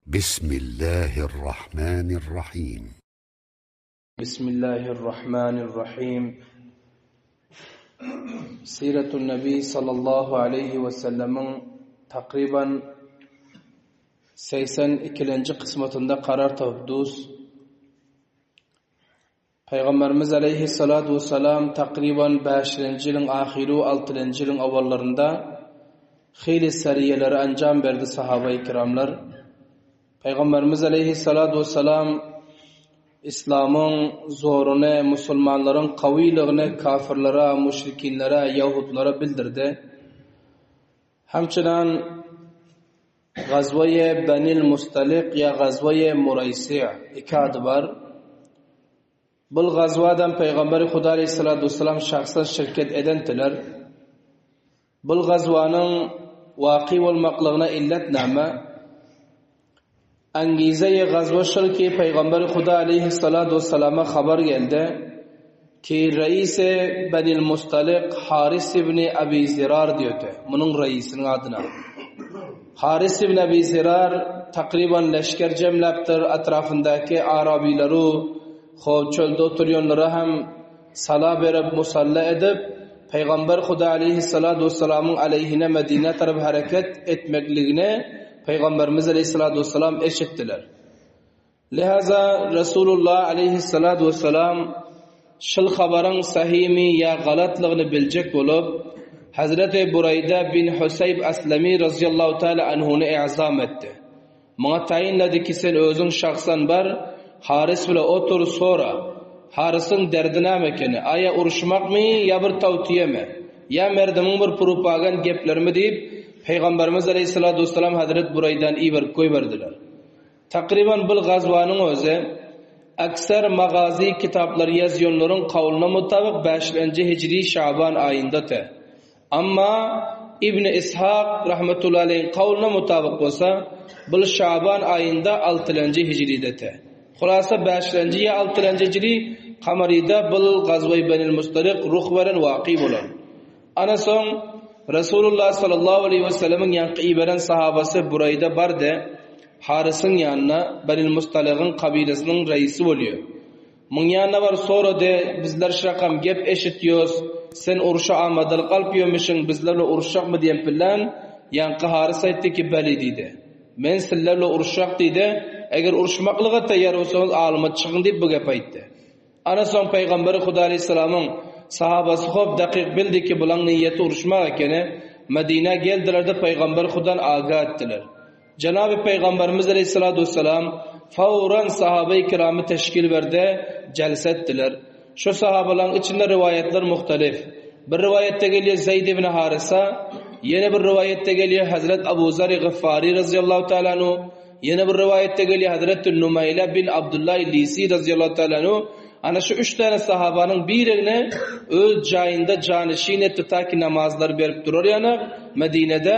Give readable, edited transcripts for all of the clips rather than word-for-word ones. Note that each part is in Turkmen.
Bismillahirrahmanirrahim. Bismillahirrahmanirrahim. Siratun Nabi sallallahu aleyhi ve sellem'in takriban 82. kısmetinde karar tapıp dus. Pygamberimiz aleýhissalatu wessalam takryban bäşilenji ýylyň ahyry we altynjy ýylyň owallarynda hili seriýeleri anjam berdi sahabaýy kiramlar. Pygamberimiz aleýhissalatu wessalam Islamyň zoruny, musulmanlaryň kawylygyny kafirlere, müşrikinlere, ýahudlara bildirdi. Hemçinan Gazwaýy Benil Mustalyk ýa Gazwaýy Muraýsi' iki ady bar. Bul gazwadan Pygamberi Huda aleýhissalatu wessalam şahsan şirket edendiler. Bul gazwanyň waky bolmaklygyna illet näme? Angizeýi gazwa şul ki, Pygamberi Huda aleýhissalatu wessalama habar geldi ki, reisi Benil Mustalyk Haris ibni Abi Zirar diýdi, munuň reisiniň adyna. Haris ibn Abi Zirar takryban leşger jemläpdir, etrafyndaky arabileru, ho çölde oturýanlara hem sala berip, musalla edip, Pygamber Huda aleýhissalatu wessalamyň aleýhine Medinä tarap hereket etmekligini Pygamberimiz aleýhissalatu wessalam eşitdiler. Lihaza Resulullah aleýhissalatu wessalam şul habaryň sahymy ýa galatlygyny biljek bolup, Hazreti Buraýda bin Husaýb Aslami razyýallahu taala anhuny i'zam etdi. Muňa taýynlady ki sen özüň şahsan bar, Haris bile otur, sora. Harisiň derdi näme ekeni? Aýa uruşmakmy ýa bir tawtiýemi? Ýa merdimiň bir propagand geplerimi diýip, Pygamberimiz aleýhissalatu wessalam Hazret Buraýdany iberip goýberdiler. Takryban bul gazwanyň özi akser magazi kitaplary ýazýanlaryň kawlyna mutabyk bäşlenji hijri şaban aýynda te. Amma Ibn Ishak rahmetullahi aleýhiň kawlyna mutabyk bolsa, bul şaban aýynda altylenji hijride te. Hulasa bäşlenji ýa altylenji hijri kamaryda bul gazwaý Benil Mustalyk ruh beren waky bolan. Ana soň Resulullah sallallahu aleýhi we sellemiň ýaňky iberen sahabasy Buraýda bardy, Harysyň ýanyna, Benil Mustalygyň kabylasynyň reisi bolýar. Muň ýanyna bar sorady, bizler şrakam gep eşitýos, sen urşa amadalyk alyp ýömüşiň, bizler bilen uruşjakmy diýen pillän, ýaňky Harys aýtdy ki, beli diýdi. Men siller bilen uruşjak diýdi, eger uruşmaklyga taýýar bolsaňyz alyma çykyň diýip bu gepi aýtdy. Ana soň Pygamberi Huda aleýhissalamyň sahabasy hop dakyk bildi ki bulaň niýeti uruşmak ekeni, Medinä geldiler-de Pygamberi Hudan aga etdiler. Jenaby Pygamberimiz aleýhissalatu wessalam fawran sahabeýi kiramy teşkil berde jelse etdiler. Şu sahabalaryň içinde riwaýatlar muhtalif. Bir riwaýatda gelýär Zeýd ibn Harysa, ýene bir riwaýatda gelýär Hazret Abu Zar-y Gyffary razyýallahu taala anhu, ýene bir riwaýatda gelýär Hazret Numaýla bin Abdullah Lisi razyýallahu taala anhu. Ana şu üç däne sahabanyň birigini öz jaýynda janyşin etdi taki namazlary berip durar ýaly Medinede.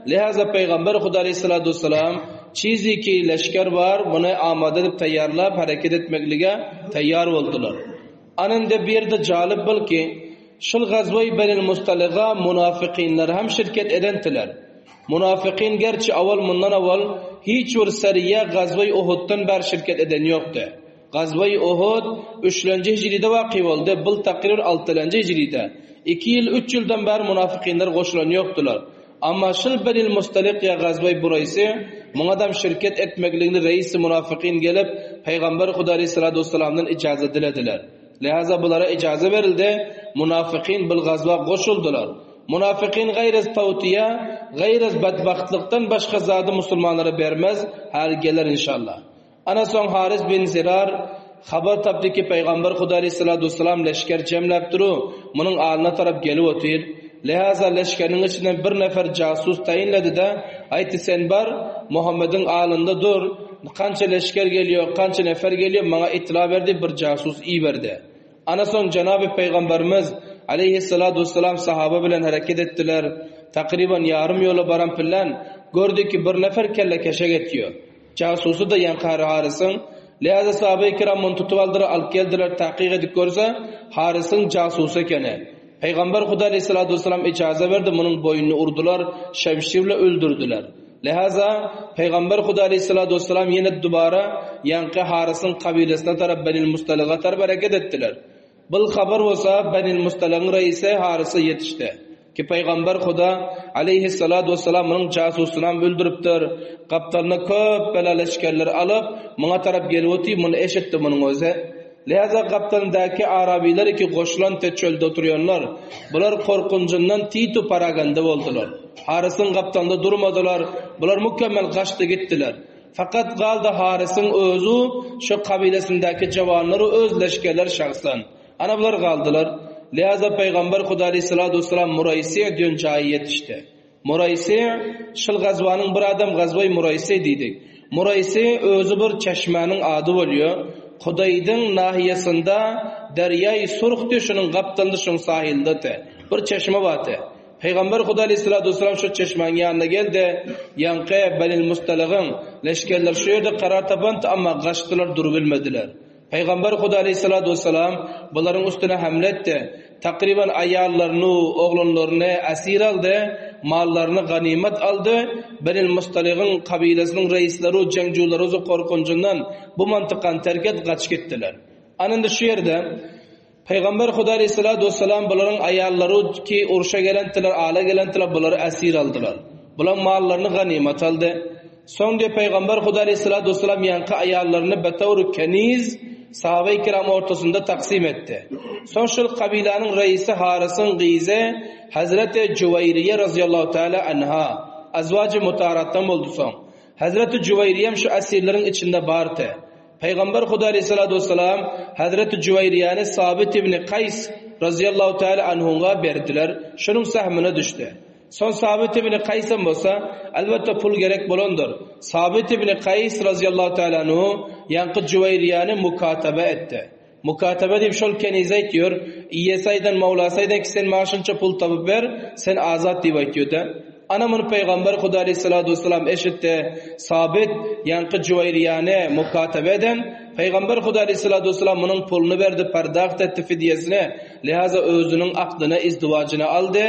Lihaza Pygamber Huda aleýhissalatu wessalam çizi ki leşger bar muny amada edip taýýarlap hereket etmeklige taýýar boldular. Ana indi bu ýerde jalyp bil ki şul gazwaý Benil Mustalyga munafykynlar hem şirket edentiler. Munafykyn gerçi awal mundan awal hiç bir seriýe gazwaý Uhuddan bäri şirket eden ýokdy. Gazwa-i Uhud üçlenji hijride waky boldy, bul takryr altylenji hijride. Iki ýyl, üç ýyldan bäri munafykynlar goşulan ýokdular. Amma şul Benil Mustalyk ýa Gazwa-i Buraýsy muňadam şirket etmekligini reisi munafykyn gelip, Pygamber Huda aleýhissalatu wessalamdan ijaza dilediler. Lihaza bulara ijaza berildi, munafykyn bul gazwa goşuldylar. Munafykyn gaýrez tawtiýa, gaýrez betbagtlykdan başga zady musulmanlara bermez, häli geler inşallah. Ana soň Haris bin Zirar habar tapdy ki, Pygamber Huda aleýhissalatu wessalam leşger jemläp duru, munuň alyna tarap gelip otyr. Lihaza leşgeriniň içinden bir nefer jasus taýynlady-da, aýtdy, Sen bar, Muhammediň alynda dur, kança leşger gelýär, kança nefer gelýär, maňa itla ber diýip bir jasus iberdi. Ana soň jenaby Pygamberimiz aleýhissalatu wessalam sahaba bilen hereket etdiler. Takryban ýarym ýola baran pillän, gördi ki, bir nefer kellekeşe getýär. Jasusy-da ýaňky Harysyň. Lihaza sahabeýi kiram muny tutup aldylar, alyp geldiler, takyk edip görse, Harysyň jasusy ekeni. Pygamber Huda aleýhissalatu wessalam ijaza berdi, munuň boýnuny urdular, şemşir bilen öldürdiler. Lehaza, Pygamber Huda aleýhissalatu wessalam ýene dubara ýaňky Harysyň kabilesyna tarap Benil Mustalyga tarap hereket etdiler. Bul habar bolsa Benil Mustalygyň reisi Harysa ýetişdi. Ki Pygamber Huda aleýhissalatu wessalam munuň jasusynam öldüripdir. Gapdalyna köp bela leşgerler alyp, muňa tarap gelip otyr, muny eşitdi munuň özi. Lehaza gapdalyndaky arabiler ki goşulan te çölde oturýanlar, bular korkunjyndan titu paraganda boldular. Harysyň gapdalynda durmadylar, bular mükemmel gaçdy gitdiler. Fakat galdy Harysyň özi, şo kabilesindäki jawanlar öz leşgerleri şahsan. Ana bular galdylar. Lehaza Pygamber Huda aleýhissalatu wessalam Muraýsi diýen jaýa ýetişdi. Muraýsi, şul gazwanyň bir adam gazwaý Muraýsi diýdik. Muraýsi özi bir çeşmäniň ady bolýa. Kudaýdyň nahiýasynda derýaý Surh diýe şunuň gapdalynda şunuň sahilinde te. Bir çeşme bar te. Pygamber Huda aleýhissalatu wessalam şo çeşmäň ýanyna geldi. Ýaňky Benil Mustalygyň leşgerleri şu ýerde karar tapandy, amma gaçdylar durubilmediler. Pygamber Huda aleýhissalatu wessalam bularyň üstüne hemle etdi. Takryban aýallaryny, oglanlaryny esir aldy, mallaryny ganymat aldy. Benil Mustalygyň kabylasynyň reisleri, jeňjuwlary uzak gorkunjyndan bu mantykany terk edip gaçyp gitdiler. Ana indi şu ýerde Pygamber Huda aleýhissalatu wessalam bularyň aýallary ki urşa gelentdiler, ala gelentdiler, bulary esir aldylar. Bularyň mallaryny ganymat aldy. Soň diýip Pygamber Huda aleýhissalatu wessalam ýaňky aýallaryny betawry keniz sahabeý kiram ortasynda taksym etdi. Soň şol kabylanyň reisi Harysyň gyzy Hazreti Juwaýriýe razyýallahu taala anha azwajy mutaharatdan boldy soň. Hazreti Juwaýriýem şu esirleriň içinde bardy. Pygamber Huda aleýhissalatu wessalam Hazreti Juwaýriýäni Sabit ibn Kaýs razyýallahu taala anhuňa berdiler. Şonuň sahmyna düşdi. Soň Sabit ibn Kaýsam bolsa, elbetde pul gerek bolandyr. Sabit ibn Kaýs razyýallahu taala anhu ýaňky Juwaýriýäni mukataba etdi. Mukataba diýip şol kenize aýtýar, Iýesi aýdan, mawlasy aýdan ki sen maňa şunça pul tapyp ber, sen azat diýip aýtýar-da. Ana muny Pygamber Huda aleýhissalatu wessalam eşitdi. Sabit ýaňky Juwaýriýäni mukataba eden, Pygamber Huda aleýhissalatu wessalam munuň puluny berdi, pardaht etdi fidýesini. Lihaza özüniň akdyna, izdiwajyna aldy.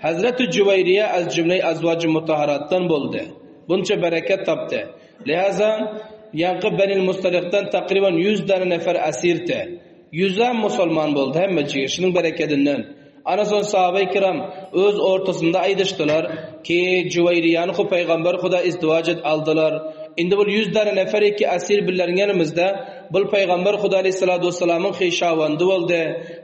Hazreti Juwaýriýe az jümle azwajy mutahharatdan boldy. Bunça bereket tapdy. Lihaza ýaňky Benil Mustalykdan takryban 100 däne nefer esirdi. Ýüzem musulman boldy hemmejigi şunuň berekedinden. Ana soň sahabeý kiram öz ortasynda aýdyşdylar ki, Juwaýriýany hu pygamber Huda izdiwaç et aldylar. Indi bul 100 däne nefer ki esir bilerin ýanymyzda Bul pygamber Huda aleýhissalatu wessalamyň hyşawandy boldy,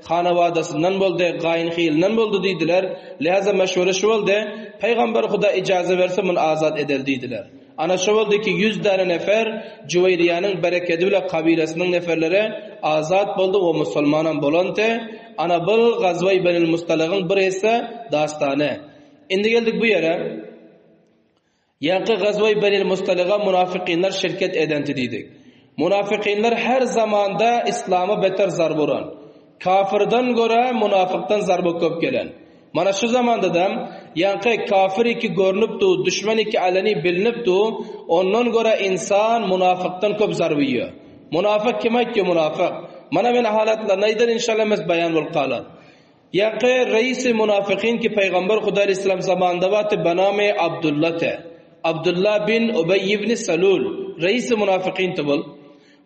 hanawadasyndan boldy, gaýynhilinden boldy diýdiler. Läza meşwere şu boldy, Pygamber Huda ijaza berse muny azat edeli diýdiler. Ana şu boldy ki 100 däne nefer Juweýriýanyň berekedi bile kabylasynyň neferleri azat boldy we musulmanam bolandy. Ana bul Gazwaý Benil Mustalygyň bir hisse dastany. Indi geldik bu ýere. Ýaňky Gazwaý Benil Mustalyga munafykynlar şirket edenti diýdik. Munafykynlar her zamanda islama beter zarba uran. Kafirden görä munafykdan zarba köp gelen. Mana şu zamanda-da ýaňky kafir iki görnüp dur, düşmen iki aleni bilinip dur, ondan görä insan munafykdan köp zarba iýýär. Munafyk kim aýtýar munafyk? Mana men halatlaryny aýdan inşallah mes baýan bolup galar. Ýaňky reisi munafykyn ki Pygamber Huda aleýhissalam zamanynda bardy banamy Abdulla te. Abdulla bin Ubeý ibn Salul reisi munafykyn te bul.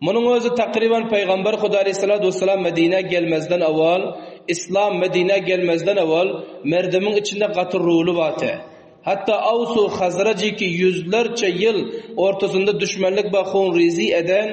Munuň özi takryban Pygamber Huda aleýhissalatu wessalam Medinä gelmezden owal, Islam Medinä gelmezden owal merdimiň içinde gaty ruly bardy. Hatda Aws u Hazraj ki ýüzlerçe ýyl ortasynda düşmenlik we hunrizi eden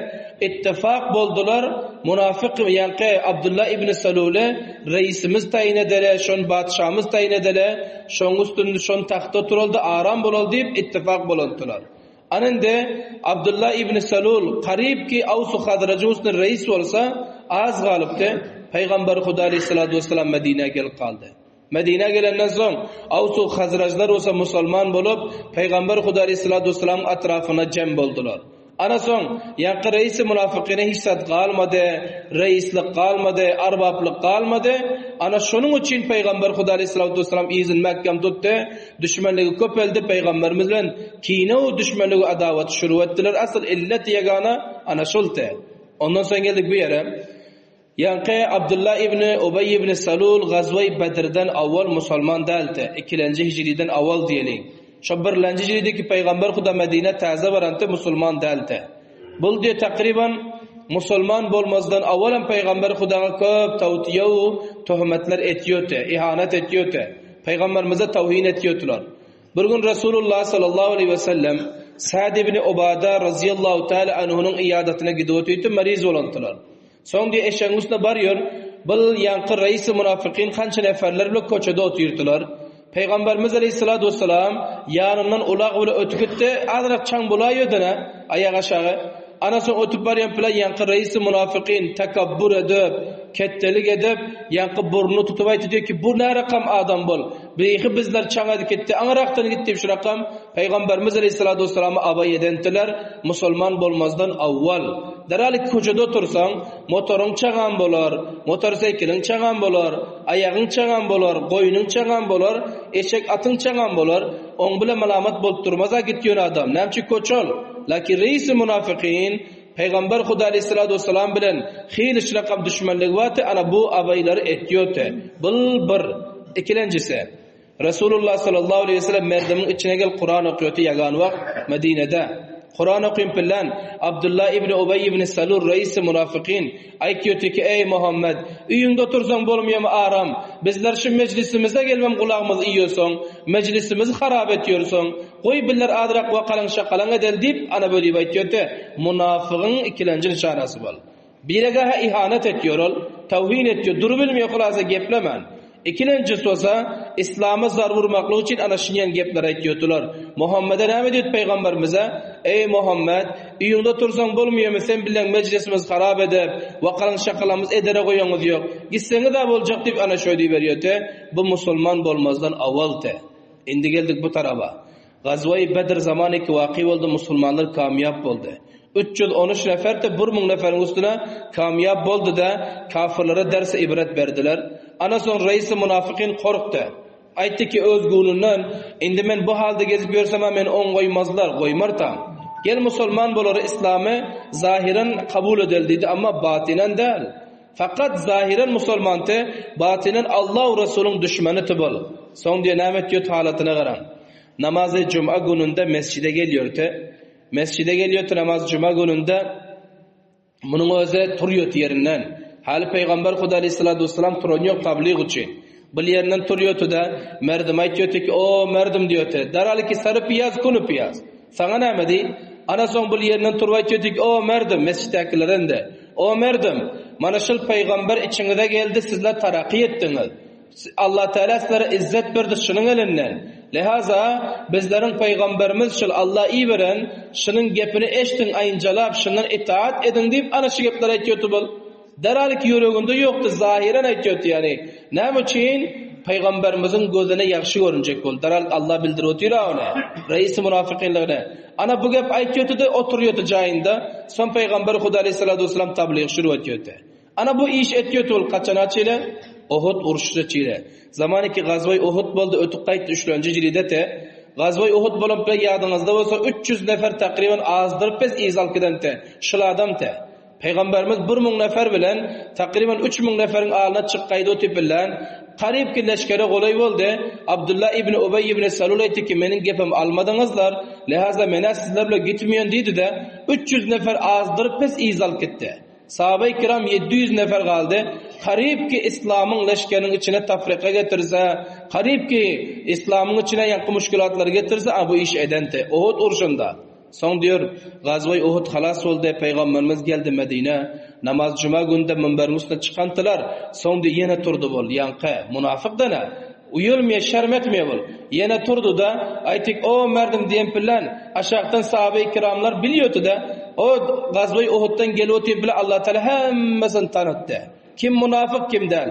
ittifak boldular, munafyk ýaňky Abdulla ibn Saluly reisimiz taýyn edeli, şony patyşamyz taýyn edeli, şoň üstünde şony tagtda oturaldy, aram bolaly diýip ittifak bolandylar. Ana indi Abdulla ibn Salul garyp ki Aws u Hazrajyň üstünde reis bolsa, az galypdy, Pygamber Huda aleýhissalatu wessalam Medinä gelip galdy. Medinä gelenden soň, Aws u Hazrajlar bolsa musulman bolup, Pygamber Huda aleýhissalatu wessalamyň atrafyna jem boldular. Ana soň, ýaňky reisi munafykyna hiç zat galmady, reislik galmady, arbaplyk galmady. Ana şonuň üçin Pygamber Huda aleýhissalatu wessalam yzyny mäkäm tutdy, düşmenligi köpeldi, Pygamberimiz bilen kine u düşmenligi adawaty şuru etdiler. Asyl illeti ýegana ana şuldy. Ondan soň geldik bu ýere. Ýaňky Abdylla ibn Ubeý ibn Salul Gazweý Bedrden owal musulman däldi, ikilenji hijriden owal diýeliň. Şo birlenji jilidiki Pygamber Huda Medinä täze baranda musulman däldi. Bul diýe takryban musulman bolmazdan awalam Pygamber Hudaga köp tawtiýa u töhmetler etýöti, ihanet etýöti. Pygamberimize tawhin etýötiler. Bir gün Resulullah sallallahu aleýhi we sellem Sa'd ibn Ubada razyýallahu taala anhunyň iýadatyna gidip otyrdy, mariz bolandylar. Soň diýe eşegiň üstüne barýar, bil ýaňky reisi munafykyn kança neferler bile köçede otyrdylar. Pygamberimiz aleýhissalatu wessalam ýanyndan ulag bile ötüp gitdi, azrak çaň bolaýýodana, aýak aşagy. Ana soň ötüp barýan bile ýaňky reisi munafykyn tekabbur edip, ketdelik edip, ýaňky burnuny tutup aýtdy diýdi ki, bu närakam adam bol? Beýhi bizler çaň edip gitdi, aňyrakdan gitdi diýip şu rakam Pygamberimiz aleýhissalatu wessalama abaý edendiler, musulman bolmazdan awwal. Derhal köçede otursaň, motoryň çagam bolar, motorseýkiliň çagam bolar, aýagyň çagam bolar, goýnuň çagam bolar, eşek atyň çagam bolar, oň bile malamat bolup durmaz-a git ýöne adam, näme üçin köçe ol? Lakin reisi munafykyn, Pygamber Huda aleýhissalatu wessalam bilen hili şrakam düşmenligi bardy, ana bu abaýlary etýote. Bul bir. Ikilenjisi, Resulullah sallallahu aleýhi wesellem merdimiň içine gelip Kuran okýardy ýagan wagt Medinede. Kuran okyn bilen Abdullah ibn Ubeý ibn Salul reisi munafykyn aýtýardy ki, Eý Muhammed, öýüňde otursaň bolmaýarmy aram? Bizler şu mejlisimize gelibem gulagymyzy iýýärsiň, mejlisimizi harap etýärsiň. Goý bizler azrak wakalyň şakalaň edeli diýip, ana bu diýip aýtýardy. Munafygyň ikilenji nyşanasy bol. Birege-hä ihanet etýär ol, tawhin etýär, durubilmeýär hulasa geplemän. Ikilenjisi bolsa, islama zarba urmaklyk üçin ana şunýan gepleri aýtýardylar. Muhammede näme diýdi pygamberimize? Eý Muhammet, öýüňde otursaň bolmaýarmy, sen bilen mejlisimizi harap edip, wakalyň şakalamyzy edere goýaňyz ýok. Gitseňiz-ä boljak diýip ana şöý diýiberýärdi. Bu musulman bolmazdan awaldy. Indi geldik bu taraba. Gazwa-i Bedr zamaniki waky boldy, musulmanlar kamýap boldy. 313 nefer-de 1000 neferiň üstüne kamýap boldy-da, kafyrlara ders-i ibret berdiler. Ana soň reisi munafykyn korkdy. Aýtdy ki, öz gününden, indi men bu halda gezip ýörsem-ä meni oň goýmazlar, goýmartam. Gel musulman bolary islamy zahyran kabul edeli diýdi, amma batynan däl. Fakat zahyran musulmanty, batynan Allah we Resulyň düşmeniti bol. Soň diýe näme etýot halatyna garaň. Namazy juma gününde mesjide gelýorty. Mesjide gelýorty namaz juma gününde munuň özi turýot ýerinden. Haly Pygamber Huda aleyhissalatu vesselam turan ýok tablyg üçin. Bil ýerinden turýoty-da, merdim aýtýoty ki, o merdim diýoty, daraly ki sary piýaz kuny piýaz. Saňa näme diý? Ana soň bul ýerinden turup aýtýoty ki, o merdim, mesjitdäkilere indi. O merdim, mana şul pygamber içiňize geldi, sizler taraky etdiňiz. Allah Teala sizlere izzet berdi şunuň elinden. Lihaza, bizleriň pygamberimiz şul Allah iberen, şunuň gepini eşdiň aýynjalap, şundan itaat ediň diýip, ana şu gepleri aýtýoty bul. Derhal ki ýüreginde ýokdy, zahyran aýtýardy ýagny. Näme üçin? Pygamberimiziň gözüne ýagşy görünjek boldy. Derhal Allah bildirip otyr-a ony. Reisi munafykynlygyny. Ana bu gep aýtýardy-da, oturýardy jaýynda. Soň Pygamber Huda aleýhissalatu wessalam tablyg şuru etýärdi. Ana bu iş etýärdi ol haçana çenli? Uhud urşuna çenli. Zamany ki gazwaý Uhud boldy, ötüp gaýtdy üçlenji jilide-te. Gazwaý Uhud bolan bilen ýadyňyzda bolsa 300 nefer takryban azdyryp pes yz alyp giden-te. Şul adam-te. Pygamberimiz 1000 nefer bilen takryban 3000 neferiň alyna çykgaýdy otyp bilen garyp ki leşgere golaý boldy. Abdullah ibn Ubeý ibn Salul aýtdy ki meniň gepim almadyňyzlar, lehaza menä sizler bilen gitmeýän diýdi-de 300 nefer azdyryp pes yz alyp gitdi. Sahabeý kiram 700 nefer galdy. Garyp ki islamyň leşgeriniň içine tafrika getirse, garyp ki islamyň içine ýaňky muşkilatlary getirse, a bu iş edenti. Uhud urşunda. Soň diýer, Gazwaý Uhud halas boldy, Pygamberimiz geldi Medinä, namaz juma günde münberiň üstüne çykandylar, soň diýer, ýene turdy bol, ýaňky, munafyk dana, uýalmaýar, şerm etmeýär bol, ýene turdy-da, aýtdy, O merdim diýen bilen, aşakdan sahabeýi kiramlar bilýärdi-de, o Gazwaý Uhuddan gelip otyr bile Allatagala hemmesini tanytdy. Kim munafyk kim däl.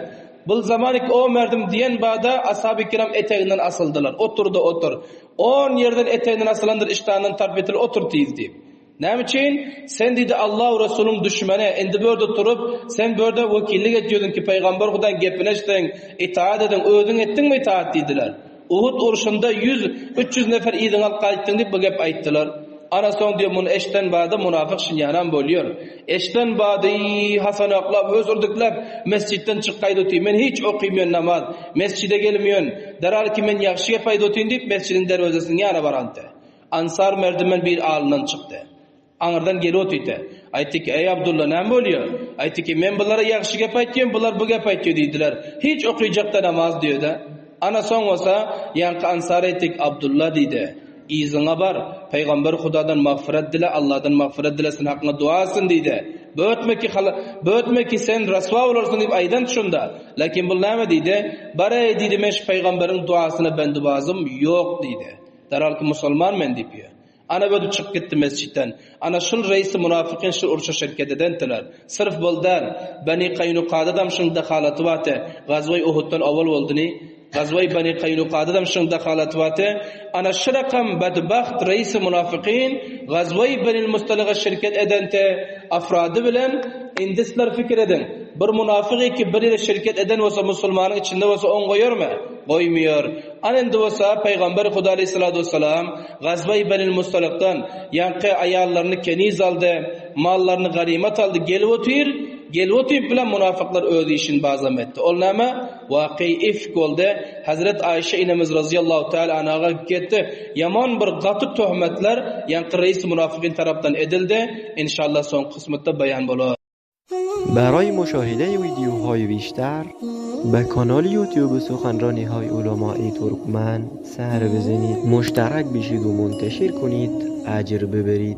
Bul zaman ik o merdim diýen bada ashaby kiram eteginden asyldylar. Oturda otur. On ýerden eteginden asylandyr işdandan tarp etil otur tiz diýip. Näme üçin? Sen diýdi Allah we Resulyň düşmeni. Indi bu ýerde turup sen bu ýerde wekillik etýödiň ki pygamber Hudaýyň gepini eşdiň, itaat ediň, özüň etdiňmi itaat diýdiler. Uhud urşunda 100, 300 nefer yzyňa alyp gaýtdyň diýip bu gep aýtdylar. Ana soň diýýär, muny eşden bada munafyk şinýanam bolýar. Eşden bady hasanaklap, hösürdikläp mesjitden çyk gaýda otyr. Men hiç okymýan namaz, mesjide gelmeýän. Derhal ki men ýagşy gep aýda otyryn diýip mesjidiň derwezesiniň ýanyna barante. Ansar merdimen bir alyndan çykdy. Aňyrdan gelip otyrdy. Aýtdy ki, Eý Abdulla, näme bolýar? Aýtdy ki, Men bulara ýagşy gep aýtýan, bular bu gep aýtýar diýdiler. Hiç okyjakda namaz diýdi. Ana soň bolsa, ýaňky Ansar aýtdy ki, Abdulla diýdi, Yzyňa bar, Pygamber Hudadan magfyrat dile, Alladan magfyrat dilesin, hakyňa dua etsin diýdi. Bötme ki, bötme ki sen raswa bolarsyň diýip aýdan şunda. Lakin bul näme diýdi? Bar-eý diýdi, men şu pygamberiň duasyna bendibazym ýok diýdi. Derhal ki musulman men diýip ýör. Ana özi çykyp gitdi mesjitden. Ana şul reisi munafykyn şul urşa şirket edendiler. Syrf bul däl, Beni Kaýnukadadam şuň dahalaty bardy. Gazwaý Uhuddan owal boldyny. Gazwaý Beni Kaýnukadadam şuň dahalaty bardy. Ana şu rakam bedbagt reisi munafykyn Gazwaý Benil Mustalyga şirket edente afrady bilen indi sizler pikir ediň. Bir munafyk ki bir ýere şirket eden bolsa musulmanyň içinde bolsa oň goýarmy? Goýmaýar. Ana indi bolsa Pygamber Huda aleýhissalatu wessalam Gazwa-i Benil Mustalykdan ýaňky aýallaryny keniz aldy, mallaryny ganymat aldy, gelip otyr, gelip otyp bilen munafyklar öz işini bazam etdi. Ol näme? Waky ifk boldy. Hazret Aýşe inemiz razyýallahu teala anhaga getdi. Ýaman bir gaty töhmetler ýaňky reis munafykyn tarapdan edildi. Inşallah soňky kysmatda baýan bolar. برای مشاهده ویدیوهای بیشتر به کانال یوتیوب سخنرانی های علمای ترکمن سر بزنید مشترک بشید و منتشر کنید اجر ببرید.